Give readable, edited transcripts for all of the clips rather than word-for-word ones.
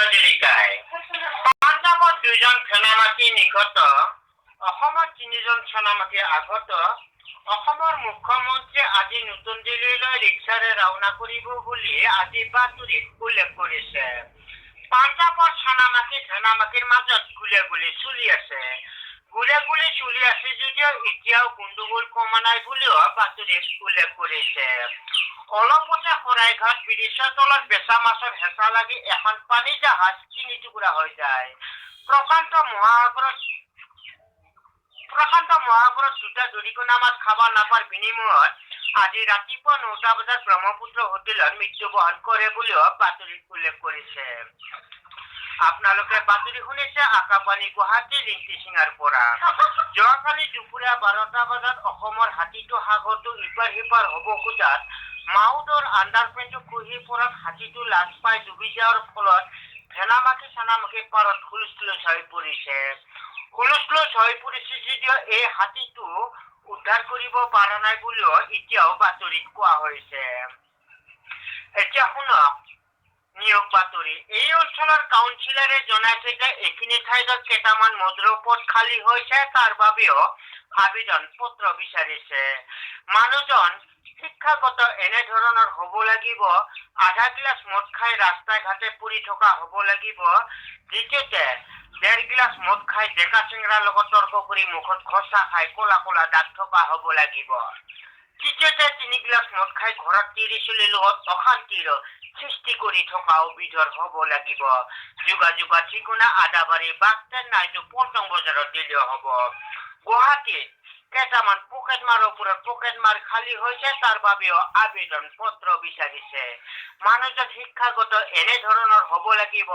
হাজৰিকাই। পাঞ্জাৱত দুজন ফেনামাখি নিহত, অসমত তিনিজন চনামাখি আহত। অসমৰ মুখ্যমন্ত্ৰী আজি নতুন দিল্লীলৈ ৰিক্সাৰে ৰাওনা কৰিব বুলি আজি বাতৰিত উল্লেখ কৰিছে। পাঞ্জাৱৰ চনামাখি ফেনামাখিৰ মাজত গুলীয়াগুলি চলি আছে। গুলীয়াগুলি চলি আছে যদিও এতিয়াও গণ্ডগোল কমা নাই বুলিও বাতৰিত উল্লেখ কৰিছে। অলপতে শৰাইঘাট ব্ৰিজৰ তলত বেচা মাছৰ হেঁচা লাগি এখন পানী জাহাজ তিনি টুকুৰা হৈ যায়। প্ৰশান্ত মহাসাগৰত দুটা দৰিকণা মাছ খাব নাপাৰ বিনিময়ত আজি ৰাতিপুৱা 9টা বজাত ব্ৰহ্মপুত্ৰ হোটেলত মৃত্যুবৰণ কৰে বুলিও বাতৰিত উল্লেখ কৰিছে। আপোনালোকে বাতৰি শুনিছে আকাশবাণী গুৱাহাটী লিংটিচিঙাৰ পৰা। যোৱাকালি দুপৰীয়া 12টা বজাত অসমৰ হাতীটো সাগৰটো ইপাৰ সিপাৰ হ'ব খোজাত মাউতৰ আণ্ডাৰপেণ্টটো খহি পৰাত হাতীটো লাজ পাই ডুবি যোৱাৰ ফলত ভেনামাখি চানামাখি পাৰত হুলস্থুল হৈ পৰিছে। হুলস্থুল হৈ পৰিছে যদিও এই হাতীটো উদ্ধাৰ কৰিব পৰা নাই বুলিও এতিয়াও বাতৰিত কোৱা হৈছে। এতিয়া শুনক নিয়োগ বাতৰি। এই অঞ্চলৰ কাউন্সিলৰে জনাইছে যে এইখিনি ঠাইত কেইটামান মদৰ পদ খালী হৈছে, তাৰ বাবেও আবেদন পত্ৰ বিচাৰিছে। মানুহজন শিক্ষাগত এনেধৰণৰ হ'ব লাগিব, আধা গিলাচ মদ খাই ৰাস্তা ঘাটে পৰি থকা হ'ব লাগিব। দ্বিতীয়তে, ডেৰ গিলাচ মদ খাই ডেকা চেংৰাৰ লগত তৰ্ক কৰি মুখত ঘঁচা খাই ক'লা ক'লা দাগ থকা হ'ব লাগিব। তৃতীয়তে, 3 গিলাচ মদ খাই ঘৰত তিৰি চলিৰ লগত অশান্তিৰ সৃষ্টি কৰি থকাও বিধৰ হ'ব লাগিব। যোগাযোগৰ ঠিকনা আদাবাৰী বাছ ষ্টেণ্ড নাইতো পল্টন বজাৰত দিলেও হ'ব। গুৱাহাটীত কেইটামান পকেটমাৰৰ ওপৰত পকেটমাৰ খালী হৈছে, তাৰ বাবেও আবেদন পত্ৰ বিচাৰিছে। মানুহজন শিক্ষাগত এনেধৰণৰ হ'ব লাগিব,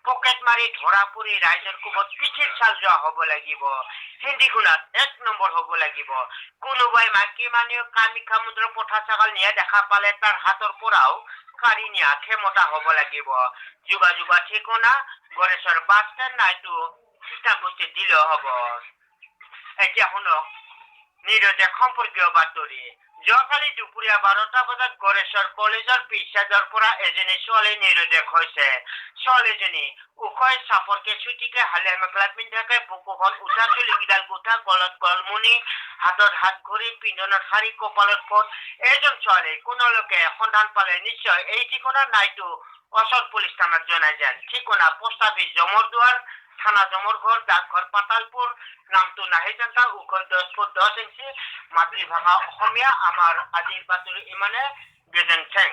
পকেট মাৰি ধৰা পৰি ৰাইজৰ কোবত পিঠিৰ ছাল যোৱা হ'ব লাগিব। হিন্দী শুনাত এক নম্বৰ হ'ব লাগিব। কোনোবাই মাইকী মানুহে কামাখ্যা মন্দিৰৰ পঠা ছাগল নিয়া দেখা পালে তাৰ হাতৰ পৰাও কাঢ়ি নিয়া ক্ষমতা হ'ব লাগিব। যোগাযোগৰ ঠিকনা গড়েশ্বৰ বাছ ষ্টেণ্ড নাইতো খ্ৰীষ্টানবস্তিত দিলেও হ'ব। এতিয়া শুনক নিৰুদ্দেশ সম্পৰ্কীয় বাতৰি। যোৱাকালি দুপৰীয়া 12টা বজাত গড়েশ্বৰ কলেজৰ পিছচাইডৰ পৰা এজনী ছোৱালী নিৰুদ্দেশ হৈছে। ছোৱালীজনী ওখই চাপৰকে, চুটিকে, হালধীয়া মেখেলা পিন্ধাকে, বুকুখন উঠা, চুলিকেইডাল গোঠা, গলত গলমণি, হাতত হাত ঘড়ী, পিন্ধনত শাৰী, কপালত ফোঁট। এইজন ছোৱালী কোনো লোকে সন্ধান পালে নিশ্চয় এই ঠিকনা নাইতো ওচৰ পুলিচ থানাত জনাই যেন। ঠিকনা পোষ্ট অফিচ জমৰদুৱাৰ, থানা জমৰঘৰ, ডাকঘৰ পাতালপুৰ। নামটো নাহিজান্তা, ওখ 10 ফুট 10 ইঞ্চি, মাতৃভাষা অসমীয়া। আমাৰ আজিৰ বাতৰি ইমানে। গেজেন চেং।